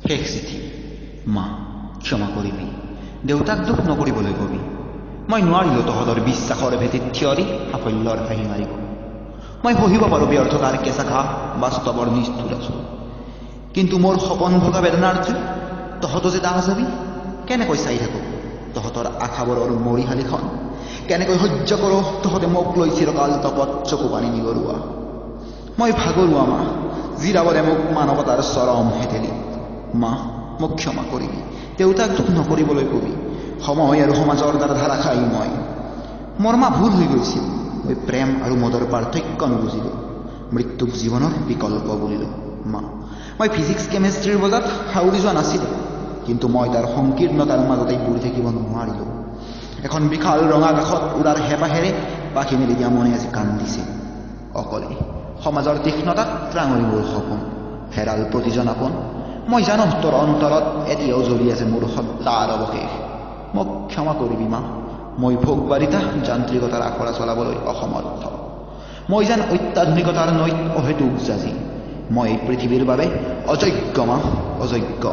শেষ চিঠি। মা, ক্ষমা কৰিবি, দেউতাক দুখ নকৰিবলৈ কবি। মই নোৱাৰিলোঁ তহঁতৰ বিশ্বাসৰ ভেটিত থিয় দি সাফল্যৰ হাঁহি মাৰিব। মই সহিব পাৰোঁ ব্যৰ্থতাৰ কেঁচা ঘাঁহ, বাস্তৱৰ নিষ্ঠুৰ আছো, কিন্তু মোৰ সপোন ভগা বেদনাৰ জুই তহঁতো যে দাহ যাবি। কেনেকৈ চাই থাকোঁ তহঁতৰ আশাবোৰৰ মৰিশালিখন? কেনেকৈ সহ্য কৰোঁ তহঁতে মোক লৈ চিৰকাল তপত চকু পানী নিগৰোৱা? মই ভাগৰুৱা মা, জিৰাব দে মোক মানৱতাৰ চৰম শেতেলি। মা, মোক ক্ষমা কৰিবি, দেউতাক দুখ নকৰিবলৈ কবি। সময় আৰু সমাজৰ দ্বাৰা ধাৰাশায়ী মই। মোৰ মা ভুল হৈ গৈছিল, মই প্ৰেম আৰু মদৰ পাৰ্থক্য নুবুজিলোঁ, মৃত্যুক জীৱনৰ বিকল্প বুলিলোঁ। মা, মই ফিজিক্স কেমেষ্ট্ৰিৰ বজাত সাউৰি যোৱা নাছিলোঁ, কিন্তু মই তাৰ সংকীৰ্ণতাৰ মাজতেই বুৰি থাকিব নোৱাৰিলোঁ। এখন বিশাল ৰঙা আকাশত উৰাৰ হেঁপাহেৰে পাখি মেলি দিয়া মনে আজি কান্দিছে অকলে। সমাজৰ তীক্ষ্ণতাত ৰাঙলী মোৰ সপোন, হেৰাল প্ৰতিজন আপোন। মই জানো তোৰ অন্তৰত এতিয়াও জ্বলি আছে মোৰ সত্তাৰ অৱশেষ। মোক ক্ষমা কৰিবি মা, মই ভোগবাদিতা যান্ত্ৰিকতাৰ আখৰা চলাবলৈ অসমৰ্থ। মই যেন অত্যাধুনিকতাৰ নৈত অহেতুক যাজি। মই এই পৃথিৱীৰ বাবে অযোগ্য মা, অযোগ্য।